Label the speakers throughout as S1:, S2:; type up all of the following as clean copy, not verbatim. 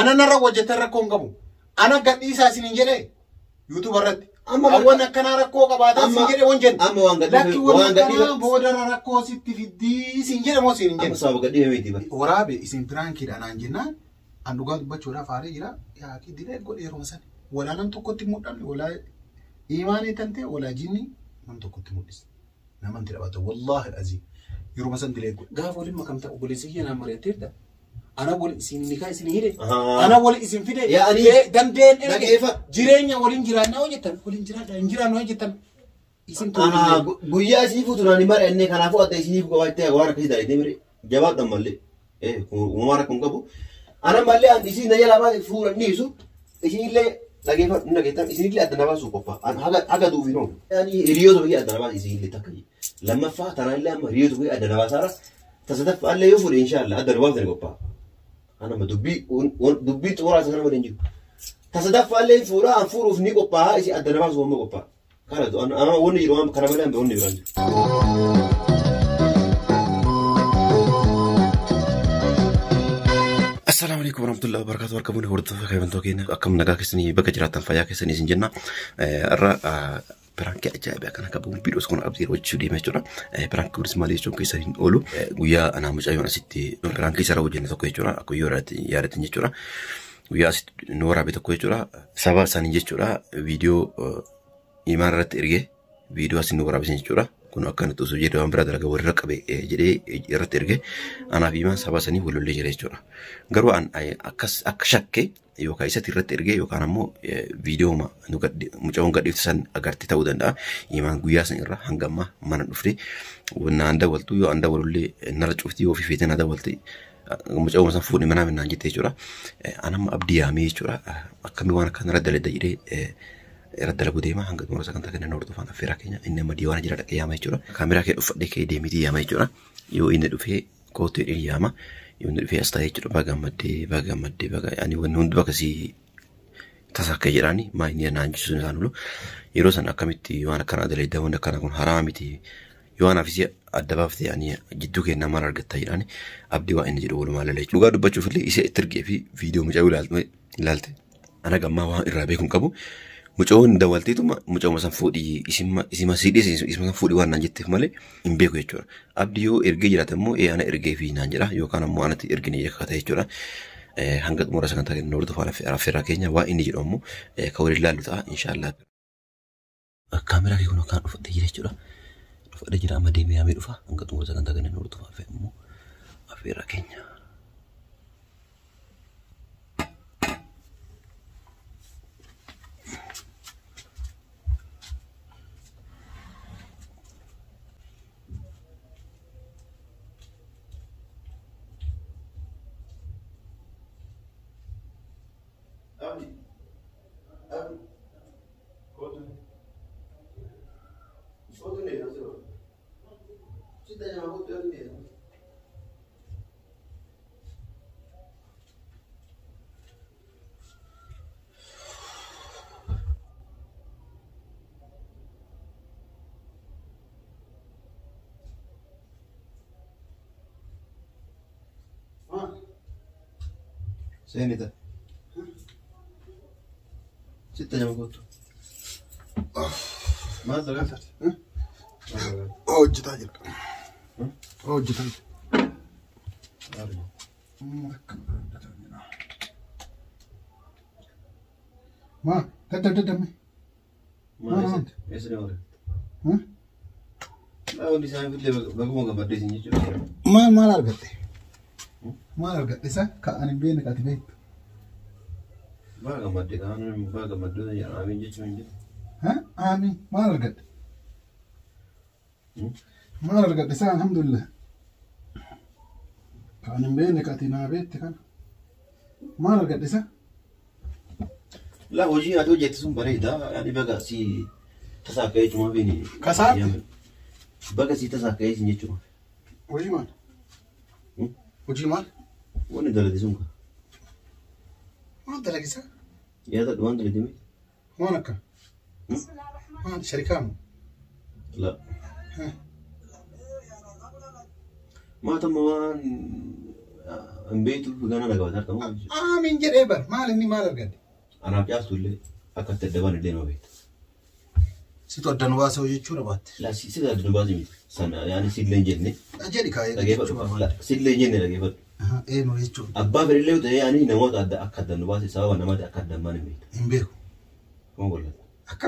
S1: Ana narra hojjetan rakkoo hin qabu. Ana gadhiisaa isiniin jedhee YouTube irratti.
S2: Amma
S1: Awwan akkanaa rakkoo qabaataa
S2: Amma-
S1: siin jedhe wan jenna.
S2: amma waan gadhiifame-
S1: Lakki waan
S2: waan
S1: akkanaa
S2: gadhiifame-
S1: boodarra rakkoo sitti fiddii siin jedhe moo siin hin
S2: Amma
S1: jenne.
S2: sababa gadhiifame miti bara.
S1: Waraabe isin piraankiidha naan jennaan an dhugaa dubbachuudhaaf aaree jira yaaqii dilee godhe yeroo sana. Walaa nam tokkotti mul'anne walaa imaanii tan ta'e walaa jinni nam tokkotti mul'ise. Namatti dhabata wallaahi aziim yeroo san dilee godhe. Gaafa waliin makamta obboleessi kiyya naan mari'atteerta. Ana wal isin nikaa isin hidhe.
S2: Ahaa.
S1: Ana wal isin fide.
S2: Yaa ani-
S1: Dandeen
S2: Dhageeffa.
S1: jireenya waliin jiraannaa hojjetan waliin jiraadha hin jiraannu hojjetan. Isin
S2: Anaa guyyaa isinii fuutu naan hin mari'anne kanaafuu adda isinii qabaattee waan akkasii dalagdee mire jabaadhaan mallee uumamaa rakkoo hin qabu. Ana mallee an isin na jalaa baate fuula dhiisu isinillee dhageeffadhu hin dhageettan isinillee adda na baasuu qofa haga duufi noo. Ani hiriyoota biyya adda na baasa isinillee takka lammaffaa tanaallee amma hiriyoota biyya adda na baasaara tasadaffaallee yoo fuudhe inshaallah adda na baasanii qophaa'a. Ana amma dubbii dubbii xumuraa isa kana malee hin jiru. Tasadaffaallee fuudhaa an fuudhuuf ni qophaa'a isin adda na baasuu amma qophaa'a. Kana ana wanni jiru waan kana malee wanni biraan jiru. Assalaamu alaikum warahmatullahi wabarakatuh. Harka fuune hordofaa kabajamtoota keenya akkam nagaa keessanii bakka jiraattan fayyaa keessanii isin jenna. Irra piraankii ajaa'ibaa kana qabu viidiyoos kun abdii hojjechuu deema jechuudha. Piraankii kunis maal jechuun keessa hin oolu. Guyyaa anaa mucayyoon asitti piraankii isa hojjenne tokko jechuudha. Akka yoo yaadatin jechuudha. Guyyaa asitti nu waraabe tokko jechuudha. Saba isaanii jechuudha. Viidiyoo imaan irratti ergee viidiyoo asiin nu waraabisan jechuudha. Kun akka nuti osoo jedhee waan biraa dalagaa walirra qabe jedhee irratti erge anaaf imaan saba sanii walollee jira jechuudha. Garuu an akkas akka shakke yookaan isatti irratti erge yookaan ammoo viidiyoo mucaawwan gadhiiftu san agartee ta'uu danda'a. Imaan guyyaa san irra hanga ammaa mana dhufte naan dawwaltu yoo an dawwalullee narra cufti yoo ofii feetee na dawwalte mucaawwan san fuudhee manaa minnaan jette jechuudha. An amma abdii yaamee jechuudha. Akkamii waan akkanarra dalagda jedhee irra dalaguu deema hanga xumura sagantaa kana hordofaan affeeraa keenya inni amma diiwaana jira dhaqee yaama jechuudha. Kaameraa kee uffadhee kee deemitii yaama jechuudha. Yoo inni dhufee kootu jedhee yaama. Yoo inni dhufee as taa'ee jechuudha baga gammaddee baga gammaddee baga ani wanni hundi bakka si tasa akka jedhaani maa inni naan jechuun isaan oolu. Yeroo san akkamitti waan akkanaa dalagda wanni akkanaa kun haraama miti. Yoo anaaf isii adda baaftee ani jidduu kennaa maal argatta jedhaani abdii waan inni jedhu walumaa lala jechuudha. Dhugaa dubbachuuf illee isa itti ergee fi viidiyoo mucayyoo ilaalte. Ana gammaa waan irraa beeku hin qabu. Mucaawwan dawwalteetuma mucaawwan san fuudhii isima siidhee isima san fuudhii waan naan jetteef malee hin beeku jechuudha. Abdii yoo ergee jiraate immoo ee ana ergee fi naan jedha yookaan ammoo anatti ergine yakka ta'e jechuudha. Hanga xumura sagantaa keenya hordofaa affeerraa keenya waan inni jedhu ammoo kan waliin ilaallu ta'a inshaallah. Kaameraa kee kun akkaan dhufadhee jira jechuudha. Dhufadhee jira amma deemee yaamee dhufa hanga xumura sagantaa keenya hordofaa ammoo affeerraa keenya. Abdi. Abdi. Kootu. Kootu ne asirra. Sitta jama kootu abdi ne. Seenita. Sitta jama kootu. Maal dalagaa?
S1: Hojjetaa jira. Hojjetaa jira. Maa dadda daddame.
S2: Maal eessa deemaa? Wanti isaan illee baguma gammaddee isin jechuudha.
S1: Maal maal argatte? Maal argatte isa ka ani hin beekne ka ati beektu?
S2: Baga gammaddee kaan baga gammaddee jedhan amiin jechuun hin jiru.
S1: Amiin maal argatte? Maal argatte isa alhamdulillah. Ka ani hin beekne ka ati naa beekte kana. Maal argatte isa?
S2: La hojii ati hojjette sun bareeda. Ani baga si tasaa ka'ee jechuudha beeni.
S1: Kasaatti?
S2: Baga si tasaa ka'ee isin jechuudha.
S1: Hojii maal? Hojii maal?
S2: Wanni dalage sun ka.
S1: Maal dalagisa?
S2: Yaadadhu waan dalage miti.
S1: Waan akka? Maal sharikaa moo?
S2: La. Maatamma waan Hin beektu gana na qabata harka moo?
S1: Amiin jedhee bar maal inni maal argadde?
S2: Anaaf caaltu illee akka itti adda baane illee nama beekta.
S1: Situ adda nu baasee jechuudha baatte.
S2: Laa si adda nu baasee miti. Sana yaani si illee hin jenne.
S1: Jedhi kaa'ee jechuu barbaadde.
S2: Dhageeffadhu. Si illee hin jenne dhageeffadhu.
S1: Eenyu jechuudha?
S2: Abbaa fedhillee yoo ta'e yaani namoota adda akka adda nu baase sababa namaati akka adda hin baane hin beektu.
S1: Hin beeku.
S2: Kuma gollata.
S1: Akka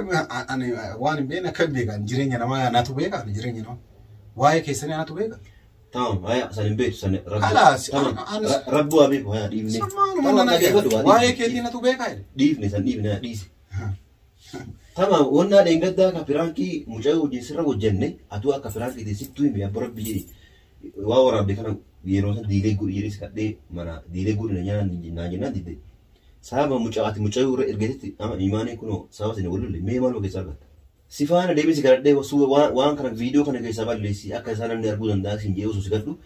S1: ani waan hin beekne akka hin beekan jireenya namaa anatu beeka ani jireenya namaa. Waa'ee keessanii anatu beeka.
S2: Tamam haya san hin beektu san rabbi.
S1: Kalaas,
S2: Tamam rabbi waa beeku haya dhiifne.
S1: Sammaanuma
S2: Tamam
S1: nana
S2: dhageeffadhu waa
S1: waa'ee
S2: dhiifne.
S1: keetii natu beeka jedhe.
S2: Dhiifne san dhiifne haya dhiise. Tamam wannaa dheengaddaa akka piraankii mucaa wajjin sirra hojjenne atuu akka piraankii sittuu himi abbo rabbi jedhi waa waraabde kana yeroo san diilee godhi jedhee si kadhee mana diilee godhi na nyaanni naan jennaan didde. Sababa mucaa ati mucaa irra ergetetti ama imaanii kunoo sababa isin wal lolle mee maaluma keessaa argatta. Si faana deemee si kadhadhee waan kana viidiyoo kana keessaa balleessi akka isaan namni arguu danda'a sin jedhee osoo si kadhu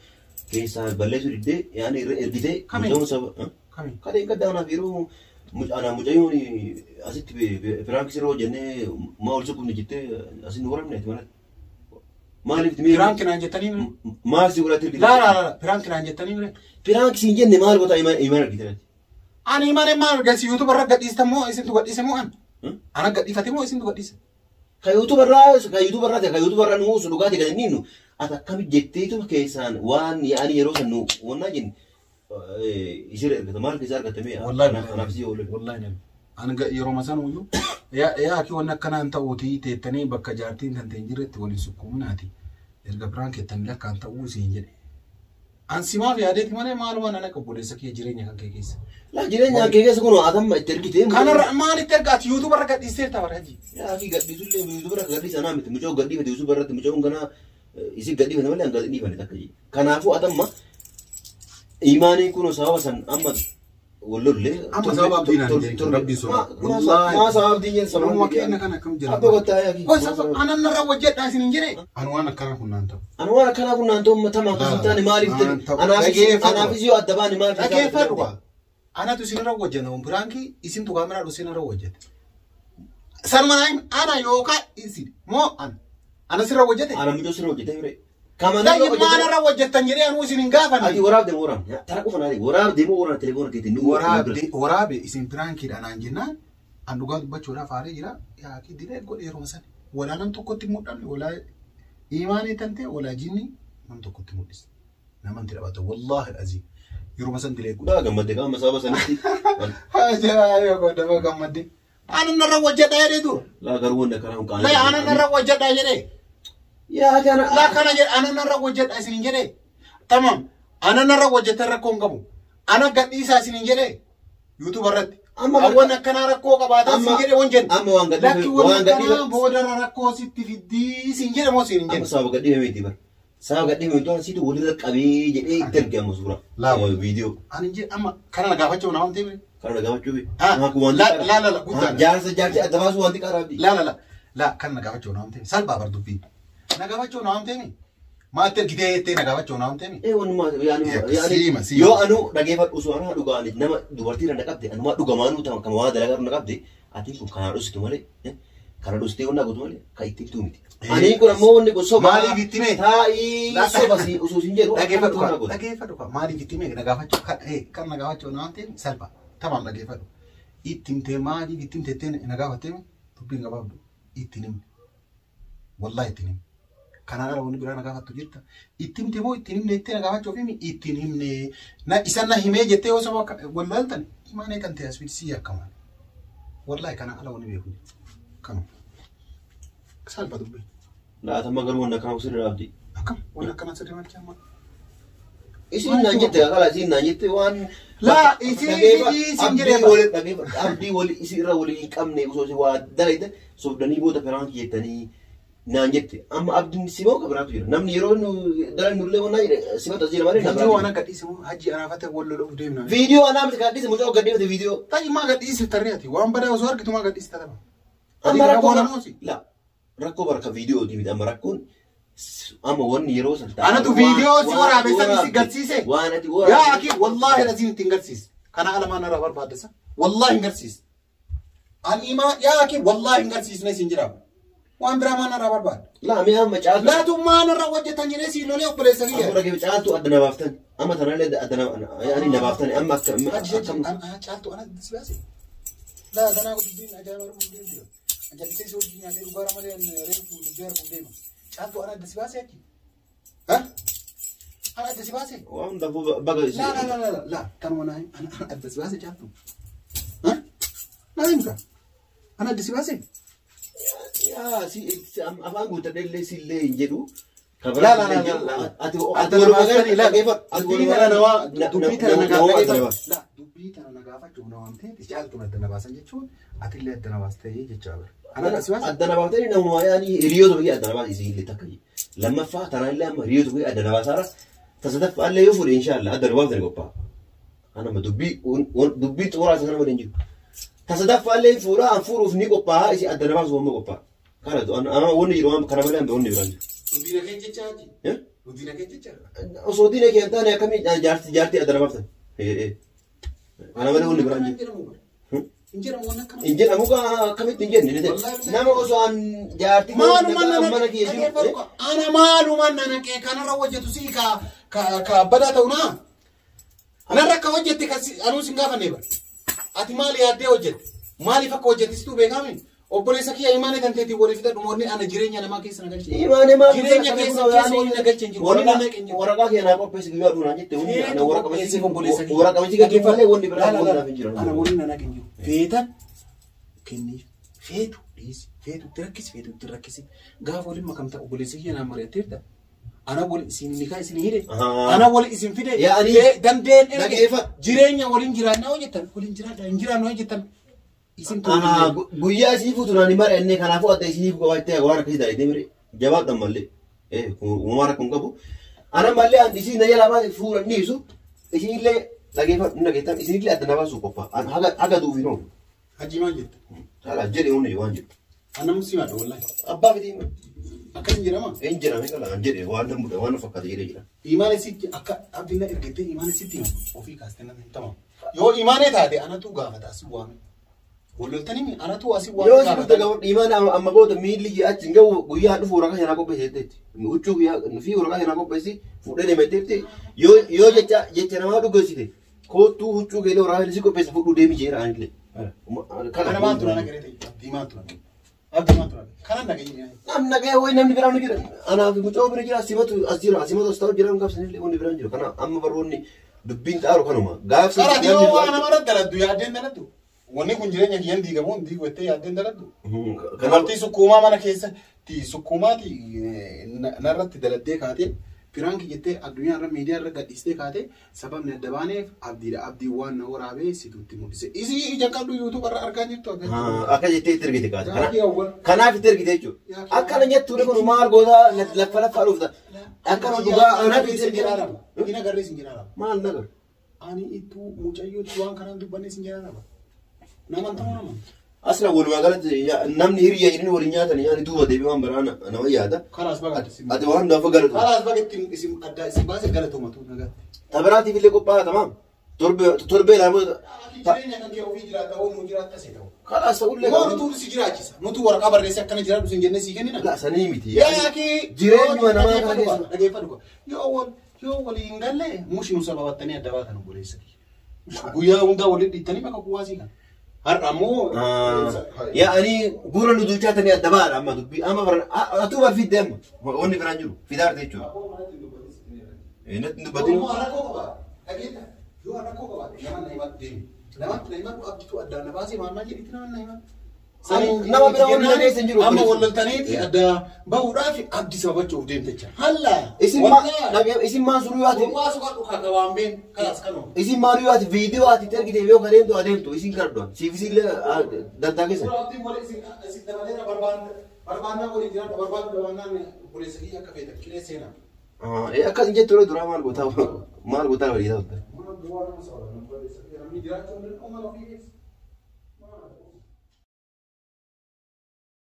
S2: keessaa balleessuu diddee yaani irra ergitee
S1: Kamiin?
S2: mucaan sababa.
S1: Kamiin?
S2: Kadheen gaddaa anaaf yeroo anaa mucayyoon asitti piraankii sirra hojjennee maa ol suqumne jettee asin nu waramne ati manatti. Maaliif mee
S1: Piraanki naan jettanii mire?
S2: maal si godhatti ergite?
S1: Laa laa laa piraanki naan jettanii mire?
S2: Piraanki siin jenne maal goota imaan argite?
S1: Ani imaan maal argasi yuutuuba irra gadhiistan moo isintu gadhiise moo an? Ana gadhiifate moo isintu gadhiise?
S2: Ka yuutuuba irraa ka yuutuuba irraa ka yuutuuba irraa nu uusu dhugaatii gadi niinu ati akkami jetteetu keessaan waan yaa'anii yeroo san nu wannaa jenne isirra ergata maal keessaa argatte mee anaaf si oolu.
S1: Wallahi nabi. Ani yeroo san uyyuu yaa akki wanni akkanaan ta'uutii teettanii bakka jaartiin tan ta'e hin jirretti waliin sukkuuminaati. Erga biraan keettanii lakkaan ta'uu isiin jedhe. An simaaf yaadeeti malee maaluma nana obboleessa kee jireenya kan kee keessa.
S2: Laa jireenya kee keessa kun atamma itti ergitee.
S1: Kanarra maalitti erga ati yuutuuba irra gadhiisteerta bara hajii.
S2: Yaa fi gadhiisullee yuutuuba irra gadhiisa anaa miti mucoo gadhiifate yuutuuba irratti mucoon ganaa isin gadhiifate malee an gadhiifane takka jee. Kanaafuu atamma imaaniin kun sababa san amma wal lolle.
S1: Amma sababa abdiin aan jedhe rabbiin soba. Wallaahi.
S2: Maa sababa abdiin jedhe sababa.
S1: Namuma keenya kana akkam jira.
S2: Abba kottaa yaa kii.
S1: Hoy sababa anan narra hojjedhaa isin hin jedhe. Ani waan akkanaa kun naan ta'u.
S2: Ani waan akkanaa kun naan ta'u tama akkas hin taane maaliif
S1: Naan ta'u.
S2: anaafis yoo adda baane maaliif
S1: Dhageeffadhu waa. Anatu isin irra hojjeta piraankii isintu kaameraa dhusee irra hojjeta. Sanuma naa ana yookaan isin moo ana. Ana sirra hojjete.
S2: Ana mucoo sirra hojjete mire.
S1: Tayyib maal irra hojjettan jedhee anuu isin hin gaafanne.
S2: Ati waraabde moo waraabne? Tara qofa naati waraabde moo waraabne telefoona keetiin nu
S1: Waraabe isin piraankiidha naan jennaan an dhugaa dubbachuudhaaf aaree jira yaa akki dilee godhe yeroo san. Walaa nam tokkotti mul'anne walaa imaanii tan ta'e walaa jinni nam tokkotti mul'ise. Namatti dhabata wallaahi aziim yeroo san dilee godhe.
S2: Dhugaa gammadde qaama sababa sanitti.
S1: Ajaa'iba godhama gammadde. Ani narra hojjedha jedhee dur.
S2: Laa garuu wanni akkanaa kun qaanii.
S1: Laa ana narra hojjedha jedhee.
S2: Yaa kana.
S1: Laa kana jedhe ana narra hojjedha isin jedhee. Tamam ana narra hojjetan rakkoo hin qabu. Ana gadhiisaa isin jedhee. Yuutuuba irratti.
S2: Amma
S1: Awwan akkanaa rakkoo qabaataa isin jedhe wan jenne.
S2: Amma waan gadhiife
S1: Lakki wanni
S2: waan
S1: akkanaa
S2: gadhiife
S1: boodarra rakkoo sitti fiddii isin jedhe moo isin hin
S2: amma
S1: jenne.
S2: sababa gadhiife miti bara. Sababa gadhiife miti situ walirra qabee jedhee itti erge amma suura.
S1: Laa.
S2: Viidiyoo.
S1: Ani jedhe amma kana na gaafachuu na waan ta'eef.
S2: Kana na gaafachuu be.
S1: Ah, la la la la guddaa.
S2: Jaarsa jaarsi adda baasuu wanti qaraa abdii.
S1: La la la la kan na gaafachuu na waan ta'eef salphaa bar dubbii. Na gaafachuu na waan ta'eef maatti ergitee jettee na gaafachuu na waan ta'eef.
S2: Wanuma yaani
S1: Siima siima.
S2: yoo anu dhageeffadhu osoo anaa dhugaan nama dubartii na qabde anumaa dhugamaanuu ta'an kan waa dalagaa na qabde ati kun kana dhusitu malee kana dhusitee wanna gootu malee kan itti himtuu miti. Ani kun ammoo wanni kun soba.
S1: Maaliif itti hime?
S2: Taa'ii soba si osoo sin jedhu
S1: Dhageeffadhu
S2: akkana
S1: kaa
S2: goota.
S1: dhageeffadhu kaa maaliif itti hime na gaafachuu kan na gaafachuu na waan ta'eef salphaa tamaam dhageeffadhu. Itti himtee maaliif itti himtee na gaafattee dubbiin gabaabdu itti himne. Wallaahi itti himne. Kanaan ala wanni biraa na gaafattu jirta. Itti himte moo itti himne jettee na gaafachuuf himi itti himne. Na isan na himee jettee yoo saba wallaaltan imaanee kan ta'e asfiid si yakkamaan. Wallaahi kanaan ala wanni beeku jiru. Kanuma. Salphaa dubbiin.
S2: Laata amma garuu wanna akkanaa sirrii abdii.
S1: Akkam wanni akkanaa sirrii maal jedhama?
S2: Isin naan jette akala isin naan jette waan.
S1: Laa isin isin jedhee
S2: Abdii wali dhageeffadhu abdii wali isin irra walii hin qabne osoo isin waa dalayte sobdanii booda piraankii jettanii naan jette amma abdiin simoo ka biraatu jira namni yeroo nu dalan nullee wannaa jedhe simatu as jira malee na
S1: Viidiyoo
S2: biraatu.
S1: waan gadhiise moo hajji anaafate wal loluuf deemna.
S2: Viidiyoo anaa miti gadhiise mucaa gadhiifate viidiyoo.
S1: Ta'i maa gadhiise tarree ati waan badaa osoo argitu maa gadhiiste tapha.
S2: Amma rakkoo
S1: namooti.
S2: La rakkoo barka viidiyooti miti amma rakkoon amma wanni yeroo san
S1: Anatu viidiyoo si waraabe san si garsiise.
S2: Waan ati
S1: Yaa akii wallaahi asiin ittiin garsiise. Kana ala maan irraa barbaadasa. Wallaahi hin garsiise. Ani imaa yaa akii wallaahi hin garsiisne isin jira. Waan biraa maal narraa barbaadda?
S2: Laa mee amma caaltu.
S1: Laatu maal narraa hojjetan jedhee siin lolee obboleessa kiyya.
S2: Asuma dhagee caaltu adda na baaftan. Amma tanallee adda na ani na baaftan amma akka akkam.
S1: Caaltu ana si baase. Laa tanaa dubbiin ajaa'iba arguuf deemti. Jallisee si wajjin nyaatee dhugaara malee reefu dubbii arguuf deema. Caaltu ana adda si baase achi. Ana adda si baase.
S2: Waan hundaafuu baga.
S1: Laa laa laa laa laa kanuma naa ana adda si baase caaltu. Naa himta. Ana adda si baase.
S2: Yaa si afaan guuttadhee illee si illee hin jedhu.
S1: Laa laa laa laa.
S2: Ati
S1: Adda na baastanii laa dubbii tana na waa dubbii tana na gaafachuu laa dubbii tana na gaafachuu na waamtee caaltuun adda na baasan jechuun atillee adda na baastee jechaa bara. Ana adda si baase.
S2: Adda na baaftanii namuma yaani hiriyoota kiyya adda na baasa isin illee takka. Lammaffaa tanaan illee amma hiriyoota kiyya adda na baasaara. Tasadaffaa illee yoo fuudhe inshaallah adda na baaftanii qophaa'a. Anama dubbii dubbii xumuraa isa kana malee hin jiru. Tasadaffaa illee fuudhaa an fuudhuuf ni qophaa'a isin adda na baasuuf amma qophaa'a. Kana amma wanni jiru kana malee wanni biraan jiru.
S1: Dubbii kee jechaa achi. Dubbii kee jechaa.
S2: Osoo diina kee hin taane akkamii jaartii jaartii adda na baaftan? Kana malee wanni biraan jiru.
S1: Hin jedhamu waan akkana.
S2: Hin jedhamu akkamitti hin jenne. Nama osoo an jaartii
S1: Maaluma
S2: kiyya jiru.
S1: Ana maaluma nana kee kanarra hojjetu si ka ka badaa ta'u naa. Narra akka hojjette anuu sin gaafanne bara. Ati maali yaaddee hojjette? Maaliif akka hojjette situu beekami? Obboleessa kiyya imaana kan teetiin walii fixadhu moonni ana jireenya namaa keessa na galche.
S2: Imaane maal
S1: Jireenya keessa keessa waliin na galche hin jiru. Waliin na naqe hin jiru.
S2: Waraqaa kee naa qopheessi guyyaa dhuunaan jette hundi ana waraqaa
S1: Qopheessi obboleessa kiyya.
S2: waraqaa miti gadi malee wanni biraa wanni naaf hin jiran.
S1: Ana waliin na naqe hin jiru. Feetan kenniif feetu dhiisi feetu itti rakkisi feetu itti rakkisi gaafa waliin makamta obboleessa kiyya naan mari'atteerta. Ana wali isin nikaa isin hidhe. Ana wali isin fide. Dandeen erge jireenya waliin jiraannaa hojjettan waliin jiraadhaa hin jiraannaa hojjettan. Isin
S2: Guyyaa isinii fuutu naan hin mari'anne kanaafuu adda isiniif qabaattee waan akkasii dalagdee mire jabaadhaan mallee uumamaa rakkoo hin qabu. Ana mallee an isin na jalaa baate fuula dhiisu isinillee dhageeffadhu dhageettan isinillee adda na baasuu qophaa'a. Haga duufi noo.
S1: Hajji maal jetta?
S2: Haala jedhe hundi waan jedhu.
S1: Ana musliimaadha wallahi.
S2: Abbaa fedhii
S1: Akkas hin jedhama?
S2: Hin jedhame kala an jedhe waan namudha waan fakkaate jedhee jira.
S1: Imaana sitti akka abdiin na ergettee imaana sitti himu ofii kaastee nama hin tamamu. Yoo imaanee taate anatu gaafata asii waame. Walloltanii anatu asii waame.
S2: Yoo si dhufte gaafadhu imaana amma booda miilli kee achi hin gahu guyyaa dhufu waraqaa seenaa qopheessi jetteetti. Huccuu guyyaa fi waraqaa seenaa qopheessi fuudhee deema jetteetti yoo yoo jecha jecha namaa dhugeessite koottuu huccuu keelee waraqaa si qopheessa fudhuu deemi jeera anillee.
S1: Kana maal turan agaree abdii maal turan? Abdii maal turan? Kana nageenye.
S2: Namni nagaya wayi namni biraan ni jira. Anaaf mucaa bira jira simatu as jira simatu as ta'u jira hin qabsanillee wanni biraan jiru. Kana amma barroonni dubbiin xaaru kanuma. Gaafsa
S1: Karaa yoo waan namarra daladdu yaaddeen daladdu. Wanni kun jireenya kiyyan diigamu hin diigu jettee yaaddeen daladdu. Dubartii sukkuumaa mana keessatti sukkuumaati narratti daladdee kaatee piraanki jettee addunyaa irra miidiyaa irra gadhiistee kaatee sababni adda baaneef abdiidha. Abdiin waan na waraabee situtti mul'ise. Isii ija qabdu yuutuuba irra argaa jirtu
S2: akka jettee itti ergite kaate. Kanaaf itti ergite jechuudha. Akkana jettuudha kun maal goota laffa laffaa dhufta. Akkana dhugaa anaaf itti ergite.
S1: Hin agarree sin jedhaa.
S2: Maal nagar?
S1: Ani ittuu mucayyootti waan kanaan dubbanne sin jedhaa raba. Nama ta'uu nama.
S2: Asla walumaa galatti namni hiriya jedhanii waliin nyaatan yaani duuba deebii waan biraa nama yaada.
S1: Kalaas baga
S2: Ati waan hundaaf galatu.
S1: Kalaas baga ittiin isin adda isin baase galatoomatu nagaatti.
S2: Tabiraatiif illee qophaa'aa tamaam. Torbee lama.
S1: Jireenya kan kee ofii jiraata hoo nu jiraatta see ta'u.
S2: Kalaas ta'ullee.
S1: Moo nutu si jiraachisa. Nutu waraqaa barreessee akkana jiraadhu sin jennee sii kennina.
S2: La sanii miti.
S1: Yaaki
S2: Jireenyuma namaa kana keessa.
S1: Dhageeffadhu. Yoo walii hin galle mushi nu sababattanii adda baatan obboleessa kiyya. Guyyaa hundaa waliin dhiittanii bakka kuwaasii kana. Har'a ammoo.
S2: Yaani gurra nu duuchaatanii adda baadha amma dubbii amma baran atuu bar fidde amma wanni biraan jiru fidaarte jechuudha. Natti hin dubbatin.
S1: Yoo rakkoo qabaate dhageetta yoo rakkoo qabaate nama na himatu deemi. Namatti na himatu abditu addaan na baasee maal maal jedhitti nama na himatu.
S2: Nama bira wanni na keessa hin jiru.
S1: Amma wal loltaniiti adda bahuudhaaf abdii sababachuuf deemte jecha. Halla.
S2: Isin maan suruu yaati.
S1: Waa suqa dhukaa waan been kalaas kanuma.
S2: Isin maal yoo ati viidiyoo ati itti ergite yoo adeemtu adeemtu isin kadhu siif isin illee dantaa keessa.
S1: Abdiin wal isin isin dabaleera barbaannaa waliin jiraadha barbaadu dabaannaan obboleessa kiyya akka feetan qilee seenaa.
S2: Akkas hin jettu yeroo duraa maal gootaa maal gootaa walii ta'u.
S1: Mana bu'aa nama sababa namni jiraachuu hin danda'u mana ofii keessa.